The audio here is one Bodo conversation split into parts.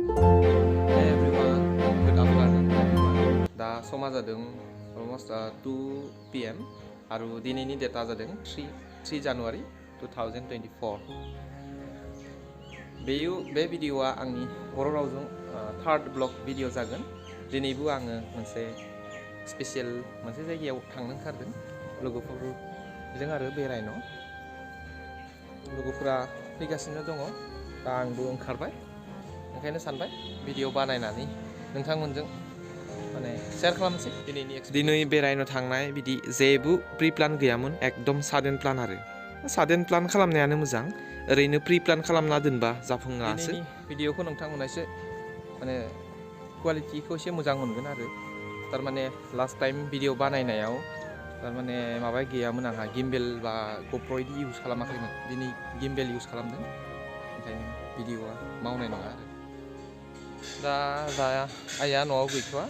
Hey everyone, good afternoon everyone. Da soma jadong almost 2 PM aru dinini data jadong 3 January 2024. Be videoa आंनि बर' रावजों third vlog video जागोन. दिनैबो आङो मोनसे स्पेशल मोनसे जायगायाव थांनो ओंखारदों लोगोफोरजों आरो बेरायनो. लोगोफोरा फैगासिनो दङ दा आंबो ओंखारबाय. ओंखायनो सानबाय भिडिअ बानायनानै नोंथांमोनजों माने शेयार खालामनोसै दिनै बेरायनो थांनाय बिदि जेबो प्रि प्लान गैयामोन एकदम साडेन प्लान आरो साडेन प्लान खालामनायानो मोजां ओरैनो प्रि प्लान खालामना दोनबा जाफुङासो भिडिअखौ नोंथांमोना एसे माने क्वालिटिखौ एसे मोजां मोनगोन आरो थारमाने लास्ट टाइम भिडिअ बानायनायाव थारमाने माबा गैयामोन आंहा गिम्बेल बा गप्र इदि इउज खालामाखैमोन दिनै गिम्बेल इउज खालामदों ओंखायनो भिडिअआ मावनाय नङा आरो दा आइया न'आव गैथ'आ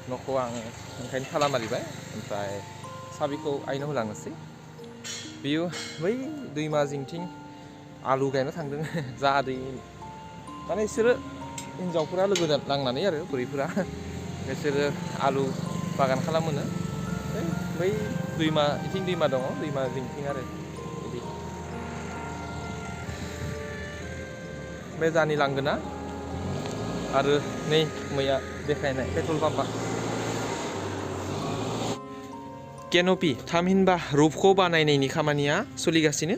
न'खौ आङो ओंखायनो ताला मारिबाय ओमफ्राय साबिखौ आइनो होलांनोसै बियो बै दैमा जिंथिं आलु गायनो थांदों जा दै माने बिसोरो हिन्जावफोरा लोगो नांनानै आरो बुरैफोरा बिसोरो आलु बागान खालामोनो बै दैमा दङ दैमा जिंथिं आरो बिदि बे जानि लांगोना आरो नै मैया देखायनाय पेट्रल पाम्पा केनपि थामहिनबा रुफखौ बानायनायनि खामानिया सोलिगासिनो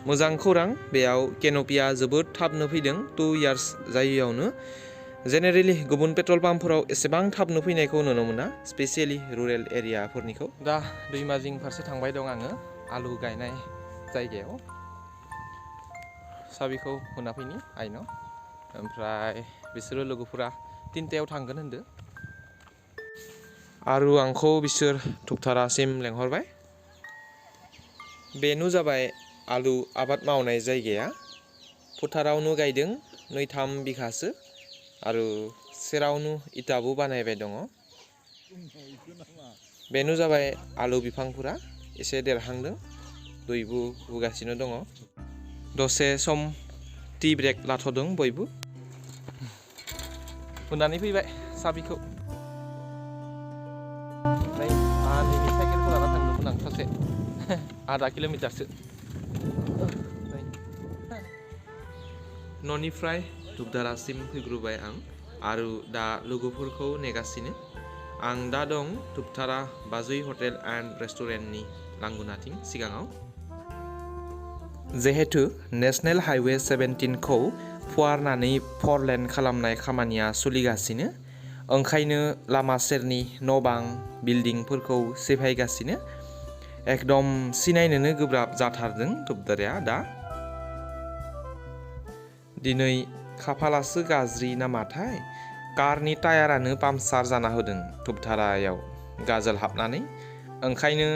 मोजां खौरां बेयाव केनपिया जोबोद थाबनो फैदों 2 इयार्स जायैयावनो जेनेरेलि गुबुन पेट्रल पाम्पफोराव एसेबां थाबनो फैनायखौ नुनो मोना स्पेसियेलि रुरेल एरियाफोरनिखौ दा दैमा जिं फारसे थांबाय दं आङो आलु गायनाय जायगायाव साबिखौ होना फैनि आइनो ओमफ्राय बिसोरो लोगोफोरा 3टायाव थांगोन होनदो आरो आंखौ बिसोर थुकथारासिम लेंहरबाय बेनो जाबाय आलु आबाद मावनाय जायगाया फोथारावनो गायदों 2-3 बिघासो आरो सेरावनो इटाबो बानायबाय दङ बेनो जाबाय आलु बिफांफोरा एसे देरहांदों दैबो होगासिनो दङ दसे सम टि ब्रेक लाथ'दों बयबो होनानै फैबाय साबिखौ नै आंनि साइकेलखौ लाना थांदोंमोन आं ससे 0.5 किल'मिटारसो न'निफ्राय धुपधारासिम फैग्रोबाय आं आरो दा लोगोफोरखौ नेगासिनो आं दा दं धुपधारा बाजै हटेल एन्ड रेस्टुरेन्टनि लांगोनाथिं सिगाङाव जिहेतु नेशनेल हाइवे 17 खौ फुवारनानै 4 लेन खालामनाय खामानिया सोलिगासिनो ओंखायनो लामा सेरनि न'-बां बिल्डिंफोरखौ सेफायगासिनो एकदम सिनायनोनो गोब्राब जाथारदों धुपधाराया दा दिनै खाफालासो गाज्रि नामाथाय कारनि टायारानो पाम्पचार जाना होदों धुपधारायाव गाजोल हाबनानै ओंखायनो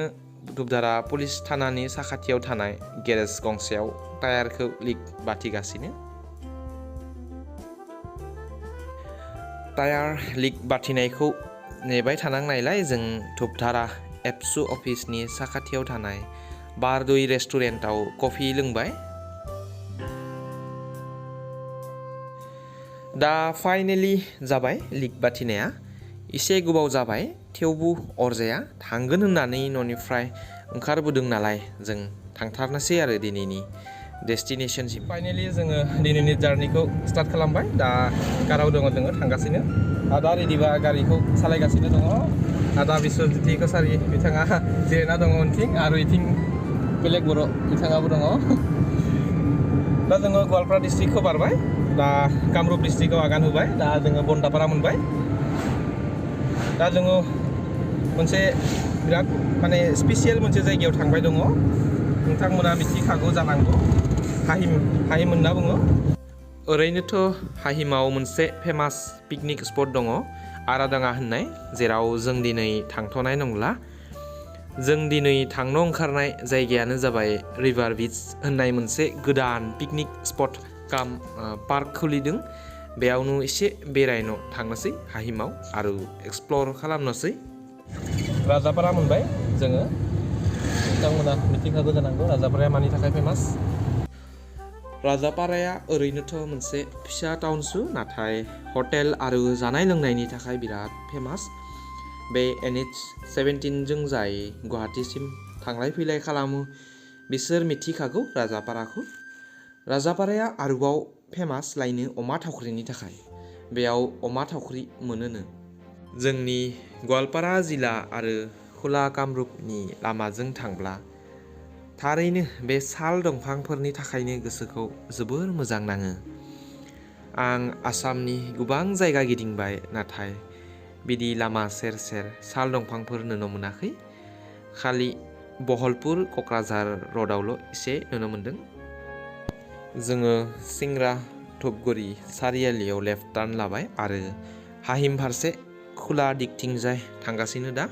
धुपधारा पुलिस थानानि साखाथियाव थानाय गेरेज गंसेयाव टायारखौ लिक बाथिगासिनो टायार लिक बाथिनायखौ नेबाय थानांनायलाय जों धुपधारा एबसु अफिसनि साखाथियाव थानाय बारदुई रेस्टुरेन्टआव कफि लोंबाय दा फाइनेलि जाबाय लिक बाथिनाया एसे गोबाव जाबाय थेवबो अरजाया थांगोन होननानै न'निफ्राय ओंखारबोदों नालाय जों थांथारनोसै आरो दिनैनि डेस्टिनेशनसिम फाइनेलि जोङो दिनैनि जार्निखौ स्टार्ट खालामबाय दा काराव दङ जोङो थांगासिनो आदा रेडिबा गारिखौ सालायगासिनो दङ आदा बिश्वजित कसारि बिथाङा जिरायना दङ उनथिं आरो इथिं बेलेग बर' बिथाङाबो दङ दा जोङो गवालपारा डिस्ट्रिक्टखौ बारबाय दा कामरुप डिस्ट्रिक्टआव आगान होबाय दा जोङो बन्दापारा मोनबाय दा जोङो मोनसे बिराद माने स्पेसियेल मोनसे जायगायाव थांबाय दङ नोंथांमोना मिथिखागौ जानांगौ हाहिम होनना बुङो ओरैनोथ' हाहिमाव मोनसे फेमास पिकनिक स्पट दङ आरादाङा होननाय जेराव जों दिनै थांथ'नाय नंला जों दिनै थांनो ओंखारनाय जायगायानो जाबाय रिभार बीच होननाय मोनसे गोदान पिकनिक स्पट काम पार्क खुलिदों बेयावनो एसे बेरायनो थांनोसै हाहिमाव आरो एक्सप्लर खालामनोसै राजापारा मोनबाय जोङो नोंथांमोना मिथिखागौ जानांगौ राजापाराया मानि थाखाय फेमास राजापाराया ओरैनोथ' मोनसे फिसा टाउनसो नाथाय हटेल आरो जानाय लोंनायनि थाखाय बिराद फेमास। बे NH17 जों जाय गुवाहाटीसिम थांलाय फैलाय खालामो बिसोर मिथिखागौ राजापाराखौ। राजापाराया आरोबाव फेमास लायनो अमा थावख्रिनि थाखाय। बेयाव अमा थावख्रि मोनोनो। जोंनि गवालपारा जिल्ला आरो खोला कामरुपनि लामाजों थांब्ला थारैनो बे साल दंफांफोरनि थाखायनो गोसोखौ जोबोर मोजां नाङो। आं आसामनि गोबां जायगा गिदिंबाय नाथाय बिदि लामा सेर सेर साल दंफांफोर नुनो मोनाखै। खालि बहलपुर क'क्राझार र'डआवल' एसे नुनो मोनदों। जोङो सिंग्रा धुपगुरि सारियालियाव लेफ्ट टार्न लाबाय आरो हाहिम फारसे खोला दिगथिंजाय थांगासिनो दा।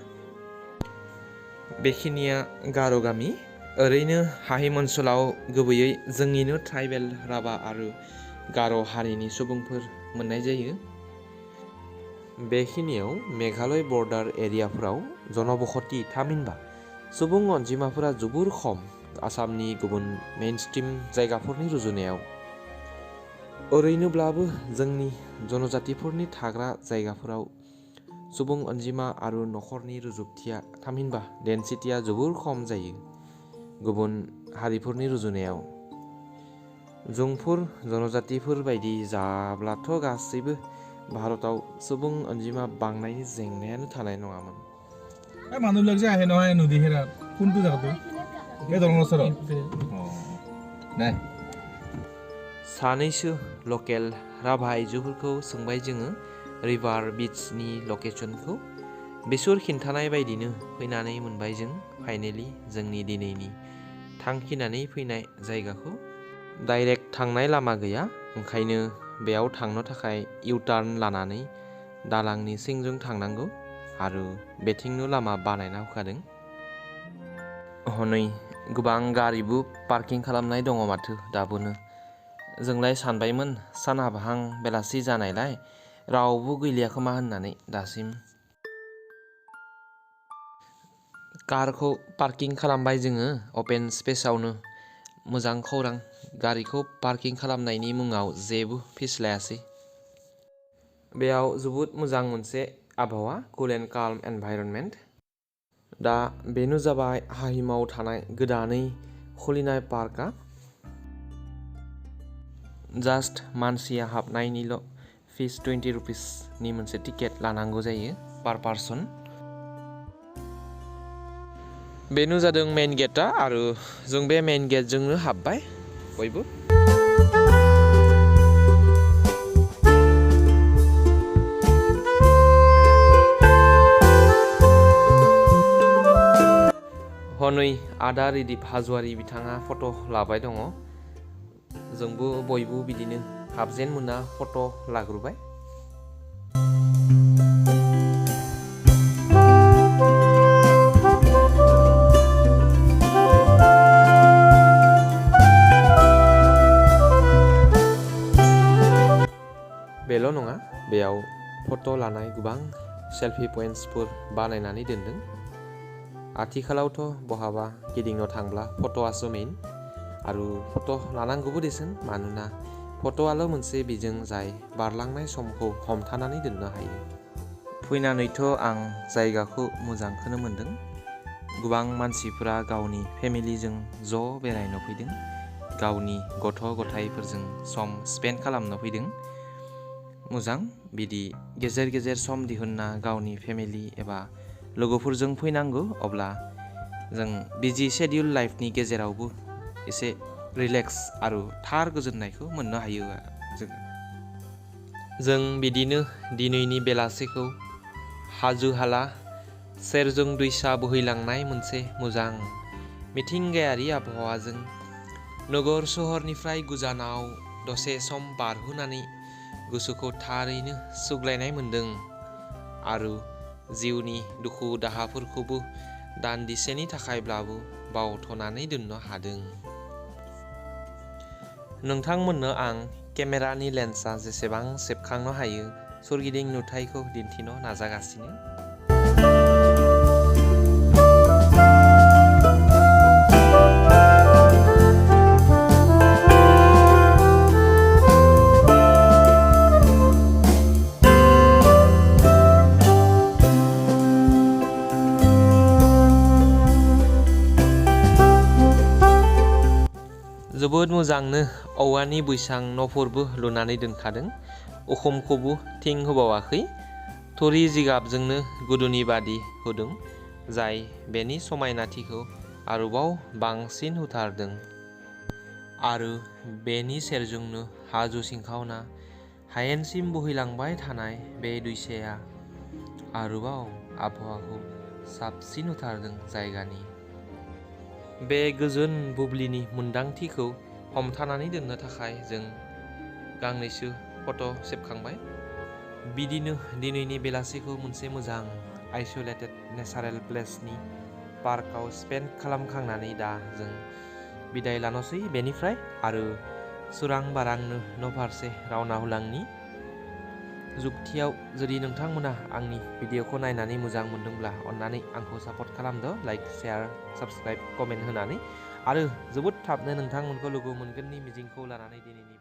बेखिनिया गार' गामि। ओरैनो हाहिम ओनसोलाव गुबैयै जोंनिनो ट्राइबेल राभा आरो गार' हारिनि सुबुंफोर मोननाय जायो। बेखिनियाव मेघालय बर्डार एरियाफोराव जनबसति थामहिनबा सुबुं अनजिमाफोरा जोबोर खम आसामनि गुबुन मेइनस्ट्रिम जायगाफोरनि रुजुनायाव। ओरैनोब्लाबो जोंनि जनजातिफोरनि थाग्रा जायगाफोराव सुबुं अनजिमा आरो नखरनि रुजुबथिया थामहिनबा डेन्सिटिया जोबोर खम जायो गुबुन हारिफोरनि रुजुनायाव। जोंफोर जनजातिफोर बायदि जाब्लाथ' गासैबो भारताव सुबुं अनजिमा बांनायनि जेंनायानो थानाय नङामोन। মানুহবিলাক যে আহে নহয় নদী হেৰা কোনটো জায়গাটো এই দলঙৰ ওচৰত নাই सानैसो लकेल राभा आइजोफोरखौ सोंबाय जोङो रिभार बीचनि लकेशनखौ। बिसोर खिन्थानाय बायदिनो फैनानै मोनबाय जों फाइनेलि जोंनि दिनैनि थांखिनानै फैनाय जायगाखौ। डाइरेक्ट थांनाय लामा गैया ओंखायनो बेयाव थांनो थाखाय इउ टार्न लानानै दालांनि सिंजों थांनांगौ आरो बेथिंनो लामा बानायना होखादों। हनै गोबां गारिबो पार्किं खालामनाय दङ माथो दाबोनो। जोंलाय सानबायमोन सान हाबहां बेलासि जानायलाय रावबो गैलिया खोमा होननानै दासिम। कारखौ पार्किं खालामबाय जोङो अपेन स्पेसावनो। मोजां खौरां गारिखौ पार्किं खालामनायनि मुङाव जेबो फिस लायासै। बेयाव जोबोद मोजां मोनसे आबहावा कुल एन्ड काल्म एनभाइरनमेन्ट। दा बेनो जाबाय हाहिमाव थानाय गोदानै खुलिनाय पार्कआ। जास्ट मानसिया हाबनायनिल' फिस 20 रुपिसनि मोनसे टिकेट लानांगौ जायो पार पार्सन। बेनो जादों मेइन गेटआ आरो जों बे मेइन गेटजोंनो हाबबाय बयबो। हनै आदा रिदिप हाज'वारि बिथाङा फट' लाबाय दङ। जोंबो बयबो बिदिनो हाबजेन मोना फट' लाग्रोबाय। बेल' नङा बेयाव फट' लानाय गोबां सेल्फि पइन्ट्सफोर बानायनानै दोनदों। आथिखालावथ' बहाबा गिदिंनो थांब्ला फट'आसो मेइन आरो फट' लानांगौबो देसोन मानोना फट'आल' मोनसे बिजों जाय बारलांनाय समखौ हमथानानै दोननो हायो। फैनानैथ' आं जायगाखौ मोजांखौनो मोनदों। गोबां मानसिफोरा गावनि फेमिलिजों ज' बेरायनो फैदों गावनि गथ' गथाइफोरजों सम स्पेन्ड खालामनो फैदों। मोजां बिदि गेजेर गेजेर सम दिहुनना गावनि फेमिलि एबा लोगोफोरजों फैनांगौ अब्ला जों बिजि शेड्युल लाइफनि गेजेरावबो एसे रिलेक्स आरो थार गोजोननायखौ मोननो हायो जों बिदिनो दिनैनि बेलासिखौ हाजो हाला सेरजों दैसा बोहैलांनाय मोनसे मोजां मिथिंगायारि आबहावाजों नोगोर सहरनिफ्राय गोजानाव दसे सम बारहोनानै गोसोखौ थारैनो सुग्लायनाय मोन्दों आरो जिउनि दुखु दाहाफोरखौबो दान्दिसेनि थाखायब्लाबो बावथ'नानै दोननो हादों। नोंथांमोननो आं केमेरानि लेन्सआ जेसेबां सेबखांनो हायो सोरगिदिं नुथायखौ दिन्थिनो नाजागासिनो। जोबोद मोजांनो औवानि बैसां न'फोरबो लुनानै दोनखादों। उखुमखौबो थिं होबावाखै। थुरि जिगाबजोंनो गोदोनि बादि होदों, जाय बेनि समायनाथिखौ आरोबाव बांसिन होथारदों। आरो बेनि सेरजोंनो हाजो सिंखावना हायेनसिम बोहैलांबाय थानाय बे दैसाया आरोबाव आबहावाखौ साबसिन होथारदों जायगानि। बे गोजोन बुब्लिनि मोन्दांथिखौ हमथानानै दोननो थाखाय जों गांनैसो फट' सेबखांबाय। बिदिनो दिनैनि बेलासिखौ मोनसे मोजां आइसोलेटेड नेचारेल प्लेसनि पार्कआव स्पेन्ड खालामखांनानै दा जों बिदाय लानोसै बेनिफ्राय आरो सोरां बारांनो न'फारसे रावना होलांनि। जोबथियाव जुदि नोंथांमोना आंनि भिडिअखौ नायनानै मोजां मोनदोंब्ला अन्नानै आंखौ सापर्ट खालामदो, लाइक, शेयार, साबस्क्राइब, कमेन्ट होनानै। आरो जोबोद थाबनो नोंथांमोनखौ लोगो मोनगोननि मिजिंखौ लानानै दिनैनि